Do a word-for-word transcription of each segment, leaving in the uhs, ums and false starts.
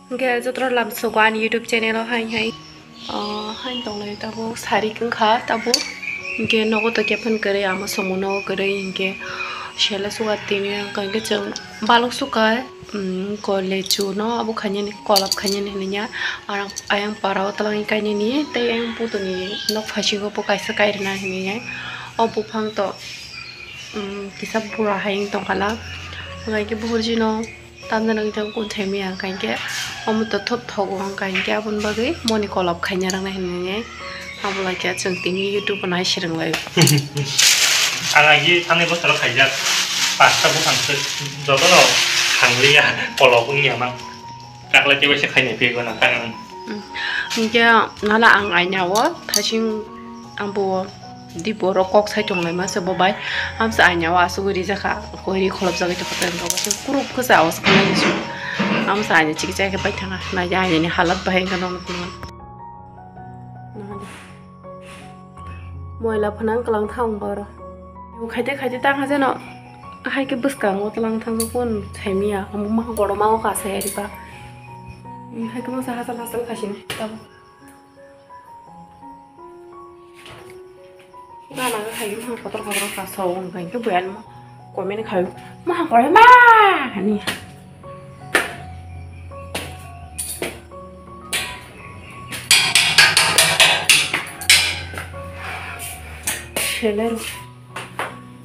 Hwnkhe jotono lamsogo ani YouTube channel o hai hai. O, haino tonglai tabuk sarik wngkha tabuk. Hwnkhe nogo to kephang kwrwi, amo somo nogo kwrwi, hwnkhe sele suka tini wngkha, hwnkhe chwng balok suka, um, ko lechu no abo khainani, kolap khainani hinwi ya. Arang ayang para o twlangwi kainani, tei ayang putuni nok phasingo bo kaisa kairwna hinwi ya. O buphang to, um, kisa bura hai wng tongkha la. Hwnkhe buphurjino. Tamjani wngkha kung thai maya, hwnkha hinkhe omo to thop thogo, hwnkha hinkhe aboni bagwi moni kolop khaina rwngna hinwi abo laikha chwng tini YouTube o nai swrwng lai. Ang agi thani bosoro khaijak, pasta buphang se jotono khangliya, kolop wngya man. Takla tei waisa khaina phiyok gana tang ang. Hinkhe nana ang aina o thasing ang bo. Di borok kok sai tong lai masa bo bai. Amsa aina o asugwi rijak kha. Koi ri kholop jagwi tong kha tei bo se kuruk khe sa o sa khe nai su. Amsa aina chikhi chai khe pai thanga. Nai ja aina ni halat bahai wngkha nokni tongma. Moila phwnang kwlang thang boro. Khaite khaite tang ha jeno. Hai khe bwskango twlang thang phone sai miya. Omo ma goroma o ka sai riba. Hai khe masa hasal hasal khaisini. Gana ga khai ma kotor kotor ka so wng kai ke buyan ma. Komen khai ma kore ma ni. Seler.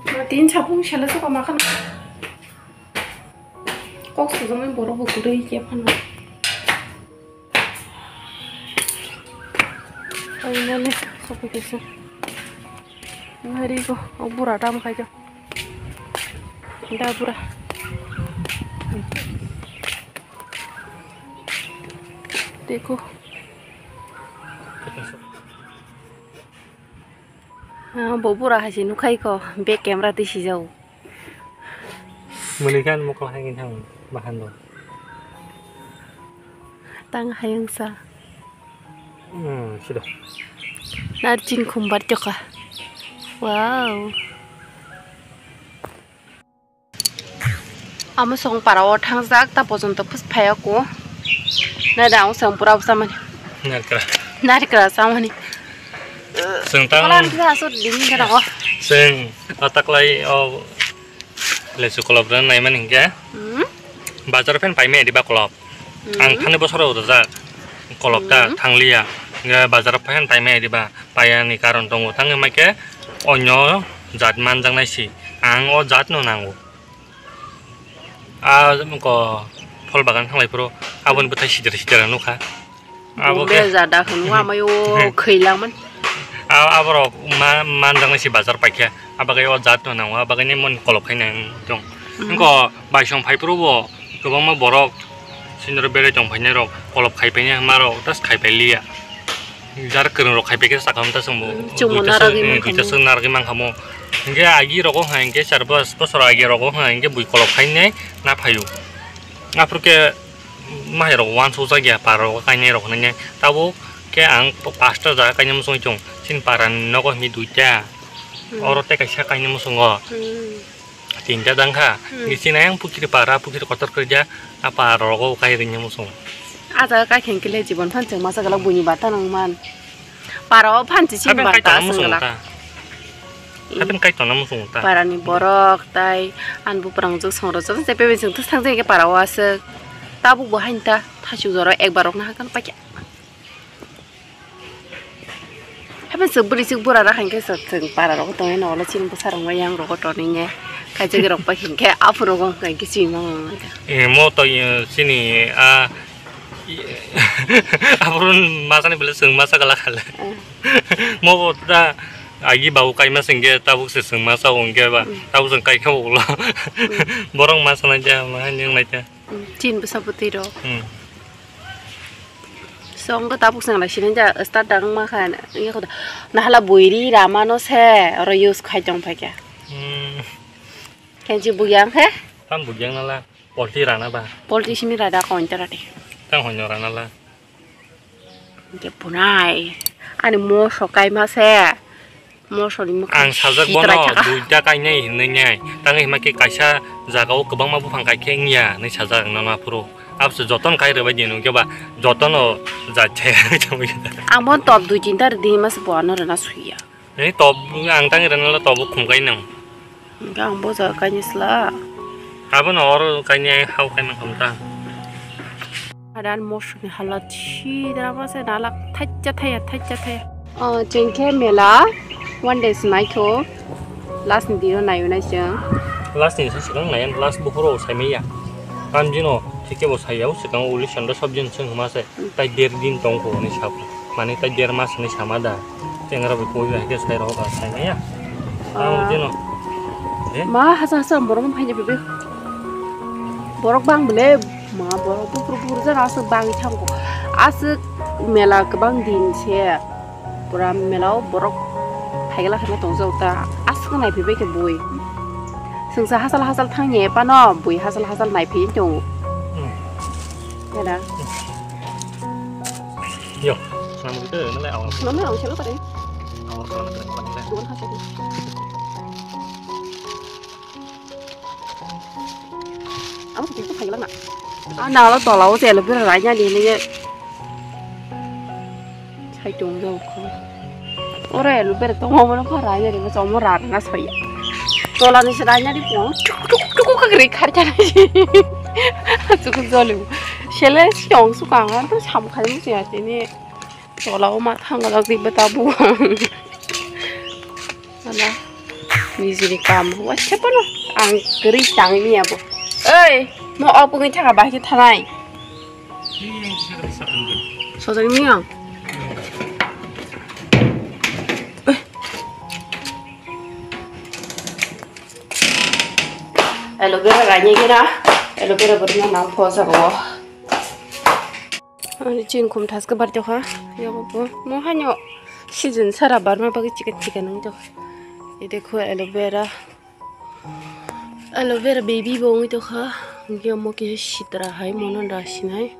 Ma tin chapung seler so ka ma khan. Kok sujamai borok bo kwrwi khe phano. Finally, sophaikha se. Ngari go, o bura tam khai jo. Da bura. Tei ko. Ah, bo bura hai se nukhai ko, back camera twi sijao. Muni kan mokol hai thang bahan do. Tang hai wngsa. Hmm, sido. Narchin khumbar choka. Wow. Amo song para o thangjak ta pojonto phus phaya ko. Na da ang song pura samani. Narikra. Narikra samani. Seng tang. Kolam thira asut ding kana ko. Seng ataklai o lesu kolop ran naimani hingke. Hmm? Bazar pen paime di ba kolop. Ang thani bosoro rwjak kolok ta thangliya. Bazar phayan paimaya diba, payani karon tongo, tangwi maikhe onyo jat manjaknai si, ang o jat no nango. A ko phol bagan thanglai phuru aboni bwthai sidra sidra nukha. Abo khe jada hwnwi amaio khwilangmani. Aborok manjaknai si bazar paikhe, abagwi o jat no nango, abagwi ni mon kolok khainai tong. Wngkho baisong phai phuru bo kwbangma borok. Sindoro berai tong phainai rok kolop khai painai ma rok tas khai pai liya. Jar kwrwng rok khai pai khe sakha mta chwngbo. Chwngbo duita narwgwi song, mankha duita mo. Song narwgwi mankha mo. Hinkhe agi rogo hai hinkhe char bosor agi rogo hai hinkhe bui kolop khainai na phaio. Aphuru khe mahai rok uansuk jak ya para rogo kainai rok hinwi tabuk khe ang pasta jaga kainai muchungwi tong. Chini para ni nogo hinwi duita. Oro tei kaisa kainai muchungo. Tinta dang kha. Ni sinai ang pukiri para, pukiri kotor kori ja, a para rogo kai ring muchung. A jaga kai kheng kile jibon phan chwng masa gala buini bata nang man. Para o phan chi sin bata aswng gala. Hapen kai tona muchung ta. Para ni borok tai an buprang juk song rok je pe chwng thang je para o aswk. Tabuk bo hain ta thasu jora ek barok na hakan pakya. Haiphano chwng bwrwi chwng bura rok haikhe chwng para rogo tongwi no ulo chini bwsa rok yang rogo tonwi nge khaijagwi rok pai hinkhe aphuru rogo hwnkha hinkhe chini mama mangkha. Eh, mo to, eh, chini a aphuru masani bwle chwng masa gala khale. Mo bo ta agi babu kaima singkhe tabuk se chwng masa o hwnkhe ba tabuk chwng kaikha ulo. Borok masa nai ja ma nang nai ja. Chini bwsa bwtwi rok. Hmm. Song ko tabuk sang lai sinai ja start dang ma kha ya ko nahala buiri rama no se oro use khai tong phaikya. Hmm. Kenji buyang he? Tam buyang nala polti rana ba. Polti simi rada ko intera de. Tang honyo rana la. Hwnkhe bunai ani moso kaima se, mosoni mwkhang ang sajak sitrai bono thaka. Duita kainai hinwi nai, tangwi hima khe kaisa jaga o kwbangma buphang kaikhe wngya hinwi sajak nono aphuru. Abse joton kai rwbai di nung khe ba jotono jai thai. Ang bon top dui tinta rwdi mas bo ano rwna suya. Ni top ang tang rwna lo top khum kai nang. Ang bo ja kai ni sla. Abo no oro kai ni hau kai mang kham ta. Adan mosni halat si drama se nalak thajja thaya thajja thaya. Oh, chengkhe mela one day smaitho last ni dino nayo nai cheng. Last ni sa sikang nayan last bukhuro saimaya. Kamjino thike bo sayao sikang uli sanda sabjin seng huma se tai der din tong ko ni sap mani tai der mas ni sama da. Tengra bo koi hai ke sai roga saimaya. Ah. Ang jino. Eh? Ma hasa hasa borok phai bebe. Borok bang bele ma borok bupur bupur jana asuk bang thango. Asuk mela kwbang din se. Pura melao borok thaigala khaina tongjak ta aswk naiphaibai khe bui. Swngsa hasal hasal thangni phano bui hasal hasal naiphai tongo. Hmm. Yada. Yo, samung itu mana awal? Mana awal sih lo tadi? Awal kalau mana? Dua hasal. Amo twi twi phailak na. A nalo tola o se aloe vera raina ni ni. Sai tong jao kho. Ora aloe vera tong mo no pha raina ni mo chomo ra na sai. Tola ni se raina ni pon tuk tuk tuk ka gre khar cha na. Chuk jole. Sele chong su ka ngan to sam khai mo se ate ni. Tola o ma thang galak di beta bu. Ala. Nijini kam. Wacha pano. Ang kri tang ni abo. Oi, mo opung ni thaka bahai thanai. Sojak ni ang. Aloe vera gani gira. Aloe vera beri na nam posa ro. Ani chinkhum thaske bar tokha, yago bo. Mo haino season sara barma bagwi chikon chikon wng tokha. Ede kho aloe vera. Aloe vera baby bo wngwi tokha. Hwnkhe omo khe sitra hai mono da sinai.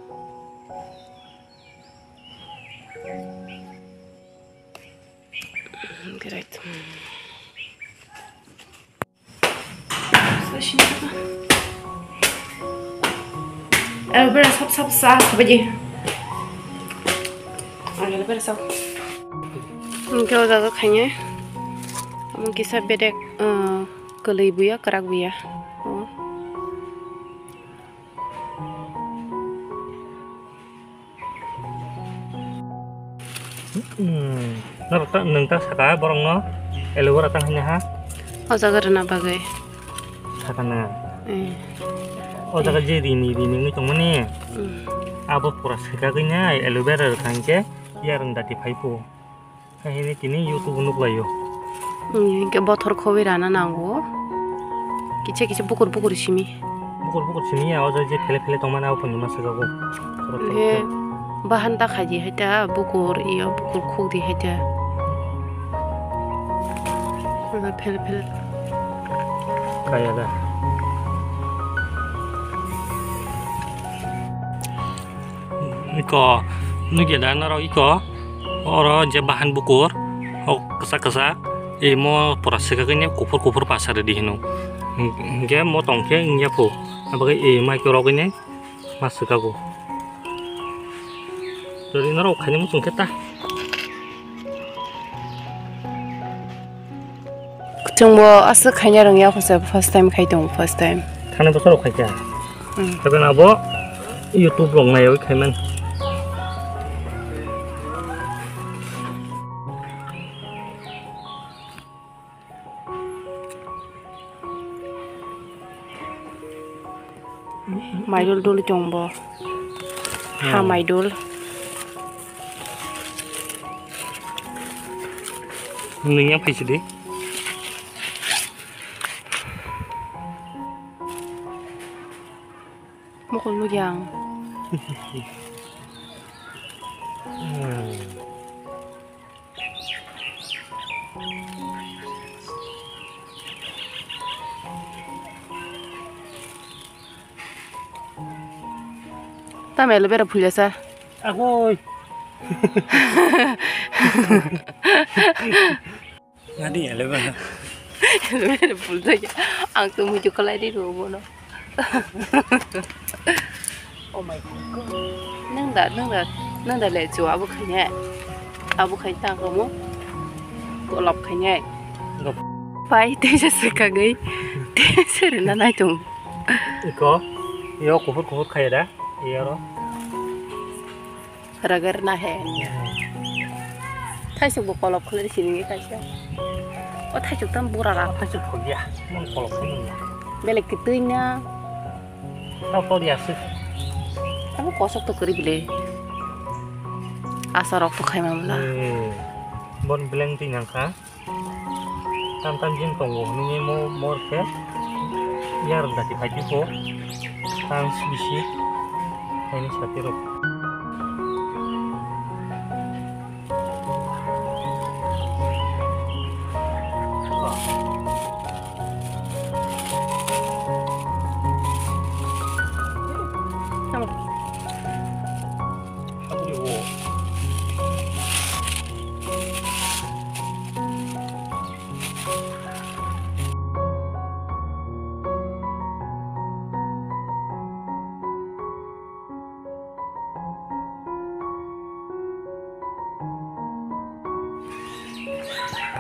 Great. Aloe vera sap sap sa sabaji. Aloe vera sap. Hwnkhe o jaga khainai. Omo kisa bedek, ah, kwlwi buya, kwrak buya. O. Hmm. Norok ta, nwng ta saka borokno aloe vera tang hini ha? O jaga rwna bagwi. Saka na. Eh. O jaga je rini, rini wngwi tongmani. Hmm. Abo pura swkagwi nai aloe vera rwkha hinkhe yarwng dati phai phu. Hai hini tini YouTube nuklaio. Hmm, hinkhe bothor khobwi rana nango. Kisa kisa bukur bukur simi. Bukur bukur simi ya, o je phele phele tongmani abo phunukma swkago. He, bahan ta khaidi hai ta, bukur, iyo, bukur khukdi hai ta. Ala phele phele. Kaya da. Iko, nugya da norok iko. Oro je bahan bukur, o kwchak kwchak, imo pura swkagwi ne kuphur kuphur pasa rwdi hino. Hwnkhe mo tongkhe wngya phu, abagwi imo iko rogwi ne ma swkago. Rwdi norok khaini muchung khe ta. Chwngbo aswk khaina rwngya kho se, first time khai tongo, first time. Thani bosoro khaikha. Hmm. Tei abo YouTube rok naiwi khaiman. Maidul dul chwngbo. Ha, hmm, maidul. Nungya phaisidi. Mokol mugiang. Hmm. Tamo aloe vera phulya sa. Agoi. Ngadi aloe vera. Aloe vera phulya. Ang to muju kalai di ro bono. Oh my God. Nang da, nang da, nang da le chu abo khaine. Abo khai ta ko mo. Kolop khaine. Gop. Pai te sa se ka gai. Te se re na nai tung. Iko. Yo kuhur kuhur khai da. Yo ro. Ragar na he. Thaisuk bo kolop khlai sini kaisa. O thaisuk tam bura ra. Thaisuk khol ya. Mon kolop khai ya. Belek kitui na. Tau to dia sih. Abo kosok to kwrwi bile. Asa rok to khai mamla. Hmm. Bon beleng twi nang kha. Tam tam jin tongo hwnwi mo mor khe. Yar dati phai tiko. Tang bisi. Haini sati rok.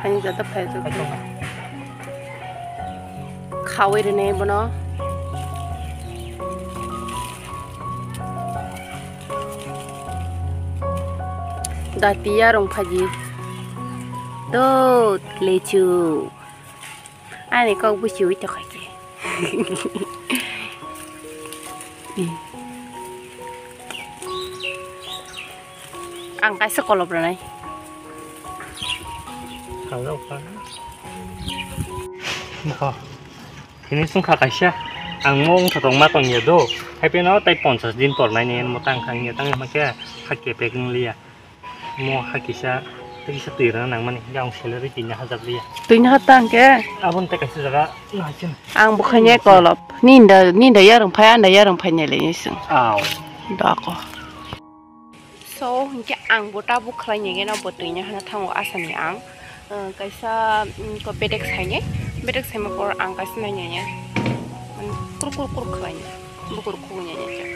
Ani jata phai jok. Khawi rene bono. Datiya rong phaji. Dot lechu. Ani kok busi ui tokha khe. Ang kaisa kolop rwnai. Mokho. Hini sungkha kaisa. Ang mo wngthotok ma tongya do. Hai pheno tai ponchas din por nai ni mo tang khang ya tang ma khe hakhe pek wng liya. Mo hakisa, hakisa twi rwna nangmani, yang salary tini hajar liya. Tini ha tang khe? Aboni tei kaisa jaga nahasin. Ang bo khainai kolop. Ninda, ninda yarung phai, anda yarung phai nai le nisung. Aw. Dako. So, hinkhe ang bo tabuk khlai nai geno bo twi hana thango asani ang. Uh, kaisa, um, ko bedek sainai. Bedek saima por ang kaisa nai nai. Kur kur kur khlai nai. Bukur khugui nai nai.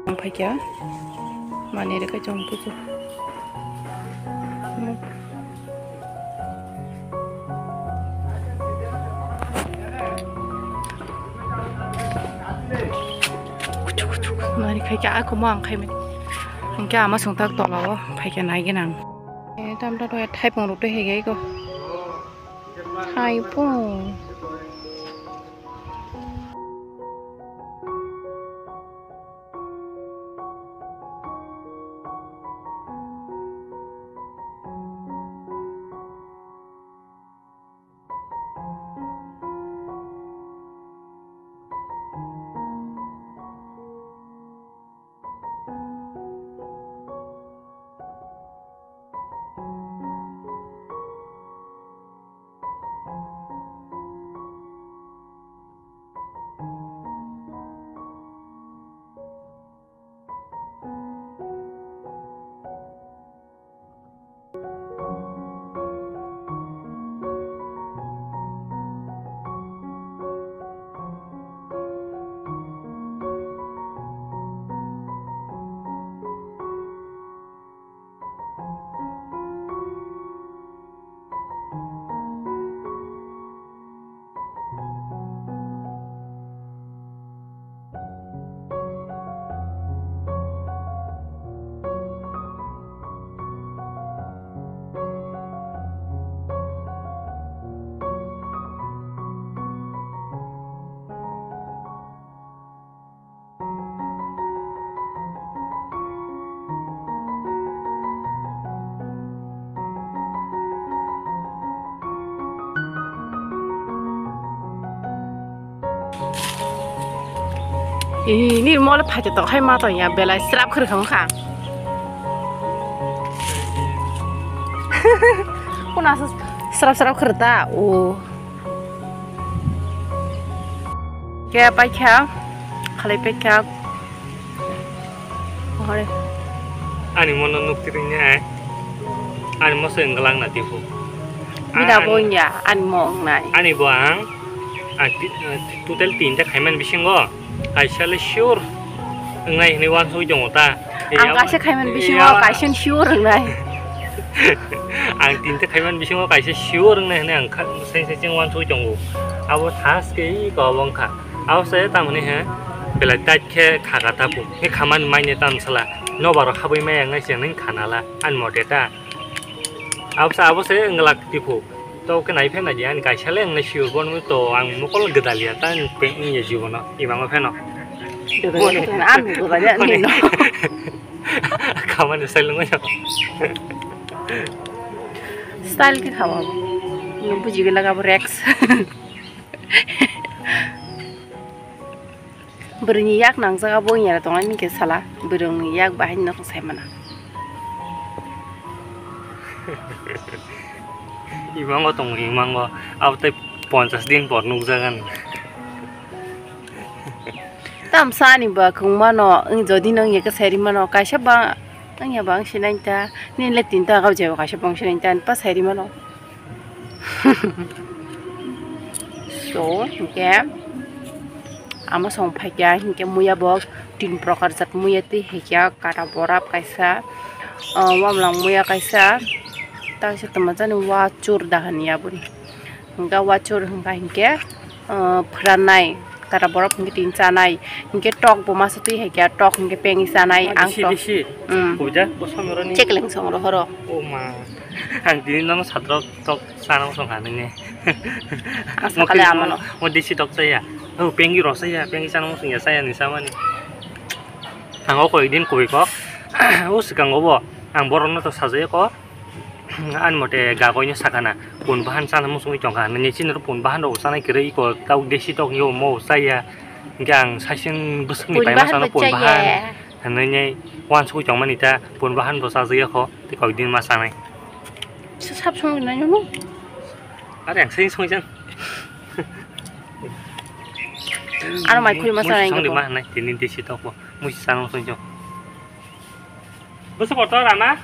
Ang phaikha manwi rwkhe chwng bujo. Nari khai khe, ako mo ang khai mani. Hingke ama songtak tola o phai khe nai gana ang. Eh, tam ta thai pung rok tei hege iko. Thai pung. Ih, nini mole phaikhe tong hai ma tong ya, belai srap khwrwkha wngkha. Kuna se srap srap khwrwta, o. Khe paikha, khalai paikha. Hore. Ani mono nukti ringnai. Ani moso wnglang na tibu. Bida bo wngya, ani mo wngnai. Ani bo ang, ang ti-, total tinta khaiman bisingo, kaisa le sure wngnai hinwi uansugwi tongo ta. Ang kaisa khaiman bisingo kaisa sure wngnai. Ang tinta khaiman bisingo kaisa sure wngnai hinwi ang kha-, seng seng uansugwi tongo. Abo thaske iko abo wngkha. Abo se tamoni he belai tight khe kha kha tabu. He khamani manya tamsala. Nobar rok habwi maya wngnai se nini khanala ani mote ta. Abo se, abo se wngla tibu. To khe nai pheno di ani kaisa le wngnai sure bono to ang mokol gwdaliya ta ani peng wngya jibono. Imamo pheno. Ani gwdaliya nino. Khamani style wngya. Style khe khama. Nung buji gwi laga bo Rex. Bwrwini yak nangjak abo wngya tongo, ani khe sala bwrwini yak bahai no sai mana. Imango tongo, imango abo tei ponchas din por nukjagan. Tamsa ani ba kwngmano, wng jodi no wngya khe sai rimano, kaisa ba wngya ba wng sinai ta, nini le tinta gabjai bo kaisa bo wng sinai ta, ani pa sai rimano. So, hinkhe ama song phaikya, hinkhe muya bo tin prokar jat muya twi haikya, kata borap kaisa, ah, wamlang muya kaisa, ta kaisa twmajani wachur da hanya boni. Hinkhe wachur hinkha hinkhe, ah, phrannai. Kata borok hinkhe tin chanai, hinkhe tok bo masa twi hai khe tok hinkhe pengwi chanai. Ang desi, tok desi. Mm. Kuja, bo samrani. Chekleng song rohoro. O ma. Ang tini nono satrok tok sana song hanine. Ang sakale amano. Mo desi tok saya. O pengwi ro saya, pengwi sana song ya saya ni samani. Ang o koi din koi kok. O sikang obo. Ang borok no to sajaya ko. Ani mote gagoi no sakana, pun bahan chana muchungwi tongkha, nini chini ro pun bahan rok chanai kwrwi, iko tabuk desi tok yo mo chaya, hinkhe ang saichung bwswk ni pun paima bahan sano bo pun chaya. Bahan hinwi uansugwi tongmani ta, pun bahan bo chajak ya kho, tei koi din ma chanai. Sap song nai no? Are ang sini song jan. Aro mai khuri ma chanai. Song di ko ma hanai, tini desi tok bo, musi chana muchungwi tong. Bwswk kotor ama?